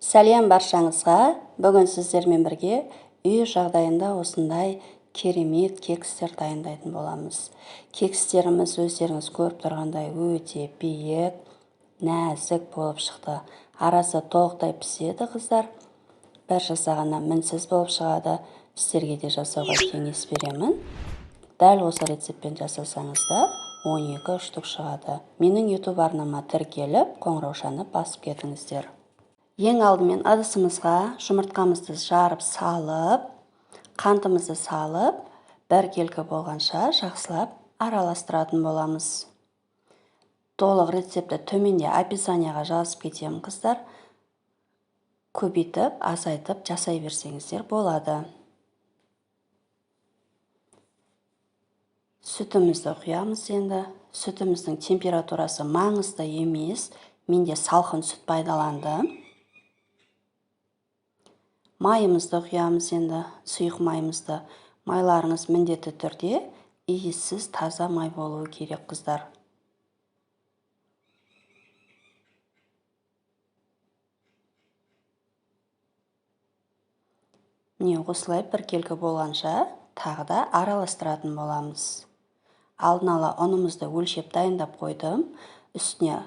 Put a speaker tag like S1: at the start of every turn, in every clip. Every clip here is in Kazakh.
S1: Сәлем баршаңызға. Бүгін сіздермен бірге үй жағдайында осындай керемет кекстер дайындайтын боламыз. Кекстеріміз өздеріңіз көріп тұрғандай өте биік, нәзік болып шықты. Арасы толықтай піседі, қыздар. Бір жасағаннан мінсіз болып шығады. Сіздерге де жасауға кеңес беремін. Дәл осы рецептпен жасасаңыздар 12 штук шығады. Менің YouTube арнама тіркеліп, қоңыраушаны басып кетіңіздер. Ең алдымен ыдысымызға жұмыртқамызды жарып салып, қантымызды салып, біркелкі болғанша жақсылап араластыратын боламыз. Толық рецептті төменде описанияға жазып кетемін, қыздар. Көбейтіп, азайтып жасай берсеңіздер болады. Сүтімізді құямыз енді. Сүтіміздің температурасы маңызды емес. Менде салқын сүт пайдаланды. Майымызды құямыз енді, сұйық майымызды. Майларыңыз міндетті түрде иіссіз таза май болуы керек, қыздар. Міне осылай біркелкі болғанша тағы да араластыратын боламыз. Алдын ала ұнымызды өлшеп дайындап қойдым. Үстіне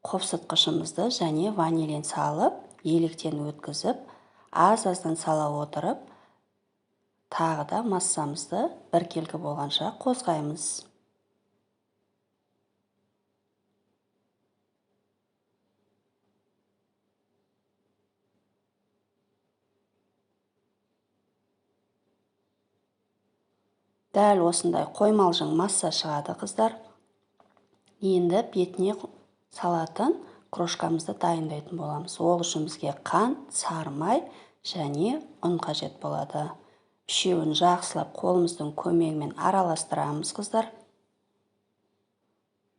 S1: қопсытқышымызды және ванилин салып, електен өткізіп, аз-аздан сала отырып, тағы да массамызды біркелкі болғанша қозғаймыз. Дәл осындай қоймалжың масса шығады, қыздар. Енді бетіне салатын крошкамызды дайындайтын боламыз. Ол үшін бізге қант, сары май және ұн қажет болады. Үшеуін жақсылап қолымыздың көмегімен араластырамыз, қыздар.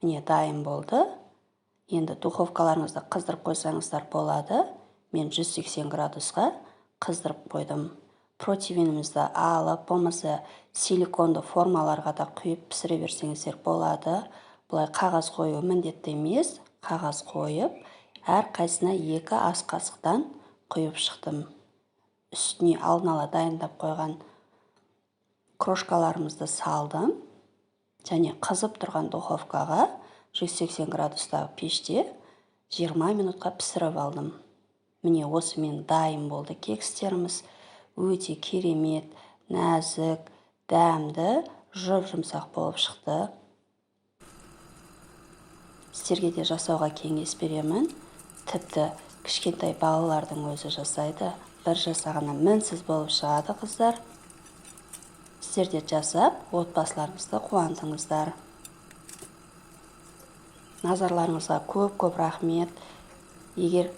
S1: Міне дайын болды. Енді духовкаларыңызды қыздырып қойсаңыздар болады. Мен 180 градусқа қыздырып қойдым. Противенімізді алып, болмаса силиконды формаларға да құйып пісіре берсеңіздер болады. Бұлай қағаз қою міндетті емес. Қағаз қойып, әр қайсына 2 ас қасықтан құйып шықтым. Үстіне алдын ала дайындап қойған крошкаларымызды салдым. Және қызып тұрған духовкаға 180 градустағы пеште 20 минутқа пісіріп алдым. Міне осымен дайын болды кекстеріміз. Өте керемет, нәзік, дәмді, жұп-жұмсақ болып шықты. Сіздерге де жасауға кеңес беремін. Тіпті кішкентай балалардың өзі жасайды. Бір жасағаннан мінсіз болып шығады, қыздар. Сіздер де жасап, отбасыларыңызды қуантыңыздар. Назарларыңызға көп-көп рахмет. Егер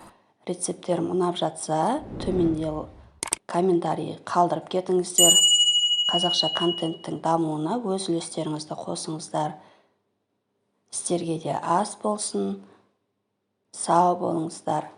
S1: рецепттерім ұнап жатса, төменде комментарий қалдырып кетіңіздер. Қазақша контенттің дамуына өз үлестеріңізді қосыңыздар. Сіздерге де ас болсын. Сау болыңыздар.